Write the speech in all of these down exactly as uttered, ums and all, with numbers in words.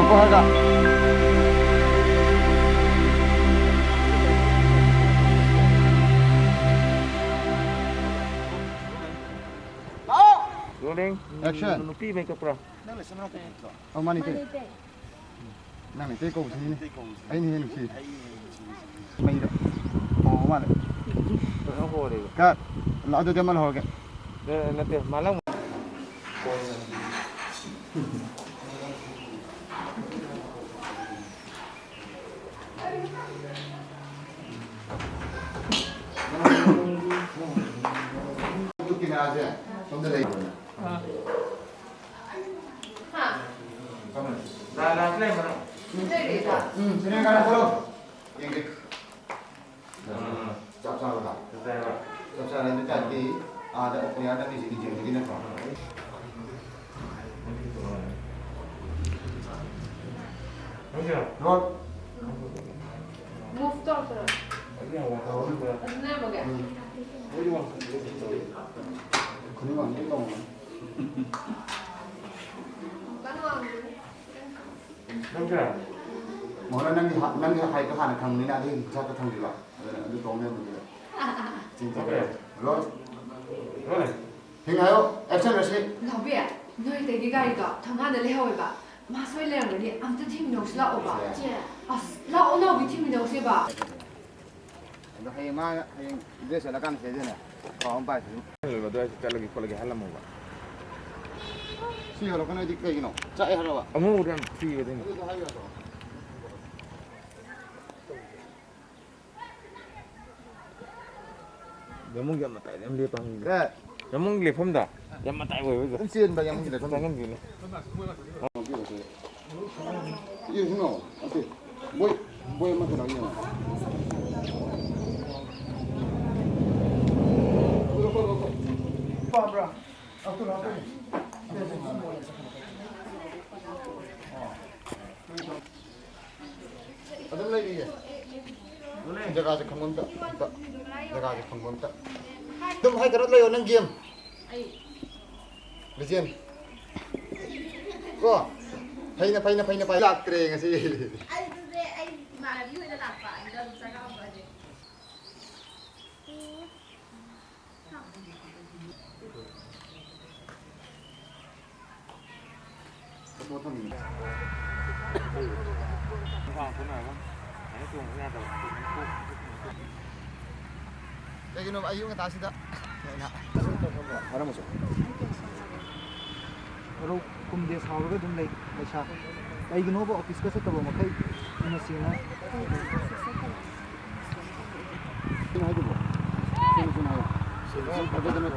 ꯍꯥꯏꯔꯒ꯫ Rolling. Action. ꯅꯨꯄꯤ ꯃꯩ ꯀꯛꯄ꯭ꯔꯥ? ꯑꯧ, ꯃꯥꯅꯤ ꯏꯇꯩ꯫ ꯅꯪꯅ ꯏꯇꯩ ꯀꯧꯕꯁꯤꯅꯤꯅꯦ꯫ ꯑꯩꯅ ꯍꯦꯟꯅ ꯅꯨꯡꯁꯤ꯫ ꯃꯩꯗ꯫ ꯑꯣ, ꯃꯥꯅꯦ꯫ ꯀꯩꯅꯣ ꯍꯣꯔꯦꯕ꯫ ꯀꯠ꯫ ꯂꯥꯛꯑꯣ, ꯑꯗꯨꯗꯤ ꯑꯃ ꯂꯧꯍꯧꯔꯒꯦ꯫ ꯅꯠꯇꯦ, ꯃꯥꯂꯪ꯫ ꯀꯦꯃꯦꯔꯥꯁꯦ ꯁꯣꯝꯗ ꯂꯩ꯫ ꯎꯝ, ꯁꯤꯅꯦ, ꯀꯥꯟꯅ ꯊꯣꯛꯂꯛꯑꯣ꯫ ꯌꯦꯡꯒꯦ꯫ ꯆꯞ ꯆꯥꯕꯗ꯫ ꯆꯞ ꯆꯥꯔꯦ꯫ ꯑꯗꯨ ꯇꯥꯔꯗꯤ ꯑꯥꯗ ꯄ꯭ꯂꯦꯌꯔ ꯅꯝꯃꯤꯁꯤꯗꯤ ꯖꯤꯝꯗꯒꯤ ꯅꯠꯇ꯭ꯔꯣ? ꯔꯣꯜ꯫ Move ꯇꯧꯔꯛꯄ꯭ꯔꯣ? ꯑꯗꯨꯅꯦ ꯑꯃꯒ꯫ ꯎꯝ꯫ ꯈꯨꯅꯤꯡ ꯋꯥꯡꯕꯗꯤ ꯇꯧꯕꯅꯤ꯫ ꯀꯩꯅꯣ ꯋꯥꯡꯕꯅꯤ꯫ ꯃꯣꯍꯣꯔ, ꯅꯪꯒꯤ ꯍ-, ꯅꯪꯒꯤ ꯍꯥꯏꯠꯇꯣ ꯍꯥꯟꯅ ꯈꯪꯕꯅꯤꯅ ꯑꯗꯨꯒꯤ ꯍꯤꯁꯥꯞꯇ ꯊꯝꯈꯤꯕ꯫ ꯑꯗꯨꯅ ꯑꯗꯨ ꯇꯣꯡ ꯂꯩꯔꯝꯕꯗꯨꯗ꯫ ꯆꯤꯡ ꯆꯠꯈ꯭ꯔꯦ꯫ ꯔꯣꯜ꯫ ꯔꯣꯜ꯫ ꯍꯤꯡ ꯍꯥꯏꯌꯣ꯫ ꯑꯦꯛꯁꯟ ꯔꯁꯃꯤ꯫ ꯅꯥꯎꯕꯤ, ꯅꯣꯏ ꯏꯇꯩꯒꯤ ꯒꯥꯔꯤꯗꯣ ꯊꯣꯡꯒꯥꯟꯗ ꯂꯩꯍꯧꯋꯦꯕ꯫ ꯃꯥ ꯁꯣꯏ ꯂꯩꯔꯝꯒꯅꯤ꯫ ꯑꯝꯇ ꯊꯤꯃꯤꯟꯅꯧꯁꯤ ꯂꯥꯛꯑꯣꯕ꯫ ꯁꯦ꯫ ꯑꯁ, ꯂꯥꯛꯑꯣ ꯅꯥꯎꯕꯤ, ꯊꯤꯃꯤꯟꯅꯧꯁꯦꯕ꯫ ꯑꯗꯣ ꯍꯌꯦꯡ ꯃꯥ, ꯍꯌꯦꯡ ꯗ꯭ꯔꯦꯁ ꯆꯠꯂꯀꯥꯟꯗ ꯁꯤꯗꯩꯗꯅꯦ ꯈꯥꯎ ꯑꯃ ꯄꯥꯏꯁꯤ꯫ ꯑꯗꯨꯋꯥꯏꯁꯤ ꯆꯠꯂꯒꯦ ꯈꯣꯠꯂꯒꯦ ꯍꯥꯏꯔꯝꯃꯣꯕ꯫ ꯁꯤ ꯌꯧꯔꯛꯀꯅꯣ ꯍꯥꯏꯗꯤ ꯀꯩꯒꯤꯅꯣ? ꯆꯥꯛꯑꯦ ꯍꯥꯏꯔꯕ? ꯑꯉꯧꯕꯗ ꯌꯥꯝ ꯊꯤꯕ ꯑꯗꯨꯏꯅꯦ꯫ ꯑꯗꯨꯗꯣ ꯍꯥꯏꯕ ꯌꯥꯗ꯭ꯔꯣ? ꯌꯥꯝꯕꯨꯡꯒꯤ ꯌꯥꯝ ꯃꯇꯥꯏꯗ ꯌꯥꯝ ꯂꯦꯞꯄ ꯍꯪꯉꯤꯗ꯫ ꯑꯦ꯫ ꯌꯥꯝꯕꯨꯡꯒꯤ ꯂꯦꯞꯐꯝꯗ ꯌꯥꯝ ꯃꯇꯥꯏ ꯑꯣꯏꯕꯗ꯫ ꯑꯗꯨꯝ ꯆꯦꯟꯕ ꯌꯥꯝꯕꯨꯡꯒꯤꯗ ꯆꯪꯉꯝ-, ꯆꯪꯉꯝꯗꯣꯏꯅꯦ꯫ ꯌꯦꯡꯉꯨꯅꯣ꯫ ꯑꯗꯨ ꯕꯣꯏ, ꯕꯣꯏ ꯑꯃ ꯊꯥꯔꯛꯑꯣ ꯌꯦꯡꯉꯣ꯫ ꯄꯥꯝꯕ꯭ꯔꯥ? ꯑꯗꯨꯝ ꯂꯩꯔꯤꯌꯦ꯫ ꯖꯒꯥꯁꯦ ꯈꯪꯕ ꯑꯝꯇ, ꯑꯝꯇ꯫ ꯖꯒꯥꯁꯦ ꯈꯪꯕ ꯑꯝꯇ꯫ ꯑꯗꯨꯝ ꯍꯥꯏꯗꯔ ꯂꯩꯌꯣ ꯅꯪ ꯒꯦꯝ꯫ ꯂꯤꯖꯦꯟ꯫ ꯀꯣ? ꯐꯩꯅ, ꯐꯩꯅ, ꯐꯩꯅ, ꯐꯩ ꯂꯥꯛꯇ꯭ꯔꯦ ꯉꯁꯤ꯫ ꯑꯩꯗꯨꯅꯦ, ꯑꯩ ꯏꯃꯥꯟꯅꯕꯤ ꯍꯣꯏꯗ ꯂꯥꯛꯄ, ꯑꯗꯨꯗ ꯑꯗꯨꯝ ꯆꯪꯉꯛꯑꯝꯕꯅꯦ꯫ ꯀꯩꯒꯤꯅꯣ ꯑꯌꯨꯛ ꯉꯟꯇꯥꯁꯤꯗ? ꯍꯥꯏꯔꯝꯃꯨꯁꯦ꯫ ꯔꯧ ꯀꯨꯝꯗꯦ ꯁꯥꯎꯔꯒ ꯑꯗꯨꯝ ꯂꯩ ꯄꯩꯁꯥ꯫ ꯀꯩꯒꯤꯅꯣꯕ ꯑꯣꯐꯤꯁꯀ ꯆꯠꯇꯕ ꯃꯈꯩ ꯎꯅꯁꯦꯅ? ꯀꯩꯅꯣ ꯍꯥꯏꯗꯨꯕꯣ? ꯁꯦꯡꯅ ꯁꯦꯡꯅ ꯍꯥꯏꯌꯣ꯫ ꯁꯦꯡꯅ ꯁꯦꯡꯅ ꯐꯖꯗꯅ꯫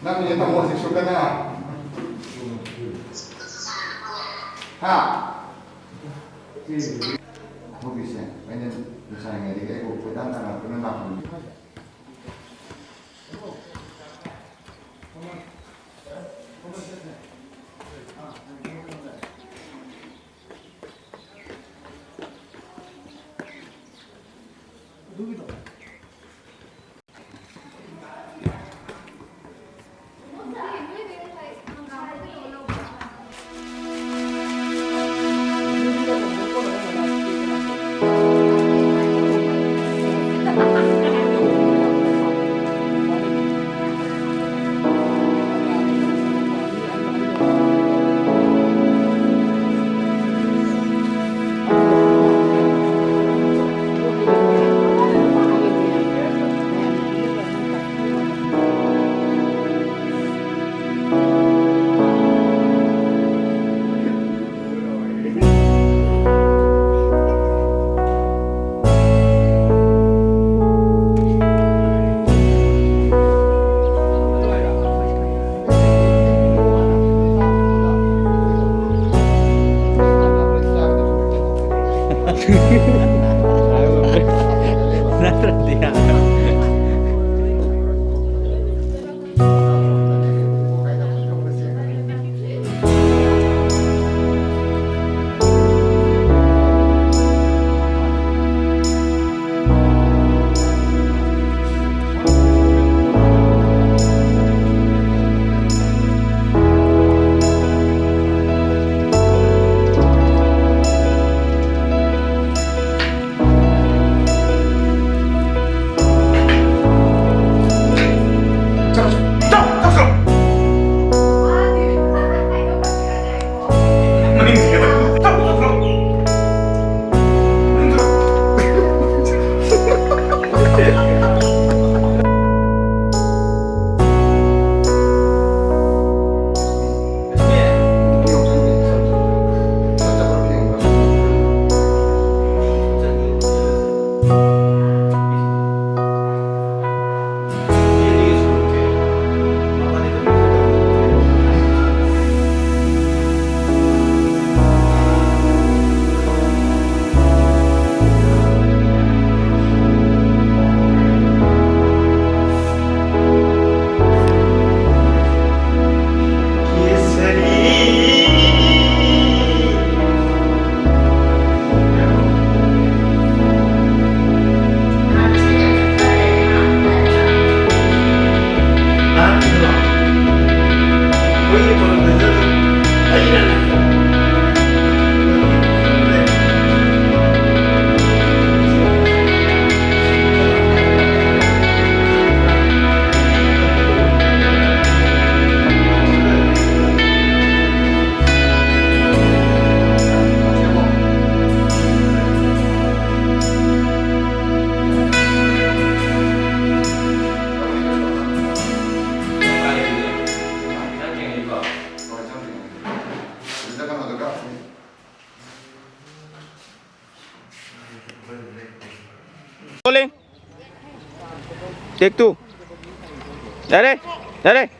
ꯅꯪ ꯅꯦ ꯇꯥꯃꯣ ꯍꯧꯖꯤꯛꯁꯨ ꯀꯅꯥ? ꯍꯥ? ꯑꯃꯨꯕꯤꯁꯦ, ꯑꯩꯅ ꯂꯩꯁꯥꯔꯤꯉꯩꯗꯒꯤ ꯑꯩꯕꯨ ꯀꯣꯏꯇꯥꯟ ꯇꯥꯟꯅꯔꯛꯇꯨꯅ ꯂꯥꯛꯄꯅꯤ꯫ Take two. ꯌꯥꯔꯦ, ꯌꯥꯔꯦ.